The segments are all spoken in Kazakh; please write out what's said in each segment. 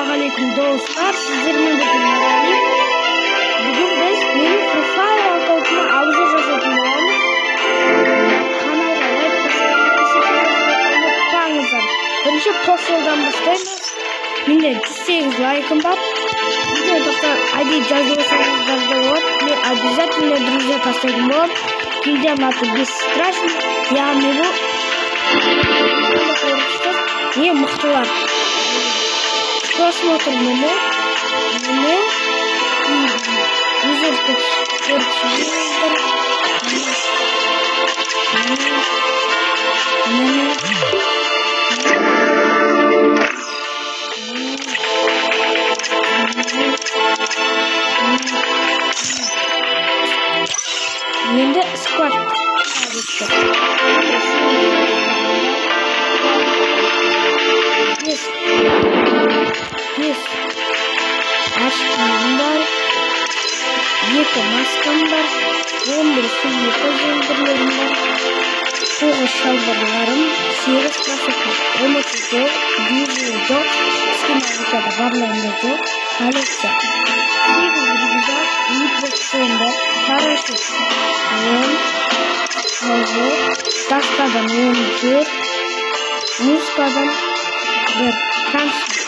Ассалаумағалейкум, достар, сіздермен бірге Нұрәли. Бүгін біз менің Free Fire аккаунтыма обзор жасайтын боламыз. Каналға лайк басып, ұмытпаңыздар. Бірінші профилдан бастаймыз. Менде 108 лайкым бар. Видео тоқтар ID жазып алсаңыздар да болады. Мен обязательно друзья тастайтын боламын. Гильдияның аты Бесстрашный, яғни бұл ең мықтылар. Просмотр міне, міне, өздері көріп шығыңыздар. Міне, міне, енді сквад. Бес очкиім бар, 2 маскам бар, 11 футболка жеңдірлерім бар, 9 шалбарларым, 8 кроссовка, 12 жоқ, дизель жоқ, скин авокадо барлығында жоқ, коллекция, 8 рюкзак, лутбоксында, парашют 10, жоқ, доскадан 14, музыкадан 1, трансфер.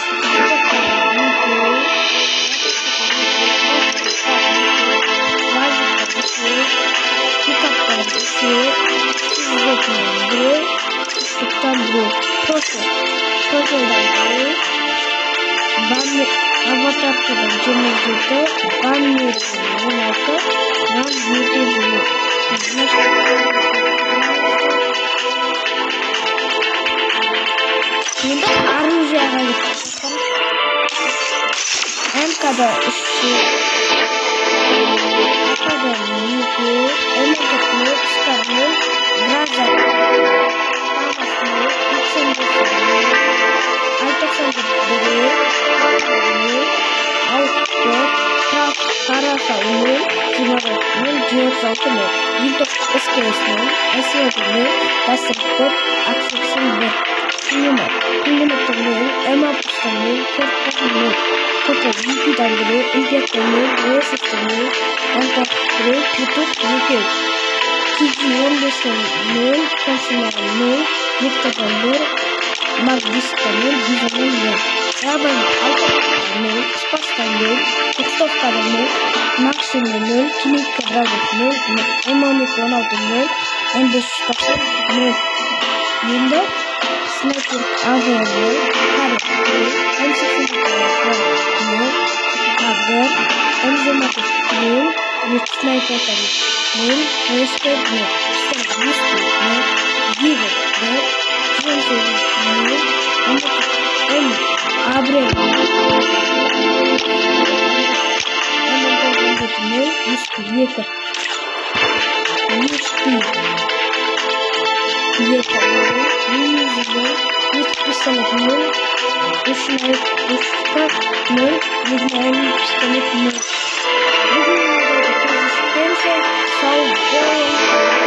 Пикаптан 3, 1, туктан 1, профиль, профилдан 1, баннер, аватаркадан 27, баннер 16, ран 2. Енді оружиеға кеттік. МК-да 3, АК-дан 2, М4 0, Скар 0, Гроза Фамас 0, XM5 0, Ай-94 1, 0, Аук 4, Тарафа 0, 24 0, 96 0, Винтовка СКС 0, СВ 0, Дастер 1, Ак-80 1, пулемет, пулеметтен 0, М60 0, 4 0, ТП VP-дан 1, Импекта 0, ОС-тан 0, М4 1, Петух 2, КГ 15-тен 0, Томсоннан 0, Виктордан 1, Мак 10-тен 0, Бизоннан 0, Рабан 6 0, Спастан 0, Ростовкадан 0, Максимнан 0, Кинетка Драгон 0, М12 16 0, М590 0. Енді снайпер АВ 0, Карик 0, М82 0, А1, М24 0, снайперка 0, СП 0, пистолет 200 0, Дигл 1, 18 0, М, Абрел М19 0, USP 2, USP 2 0, Мини 0, пистолет 0, ручная пушка 0, легендарный пистолет 0. Бүгін кездескенше сау болыңыз.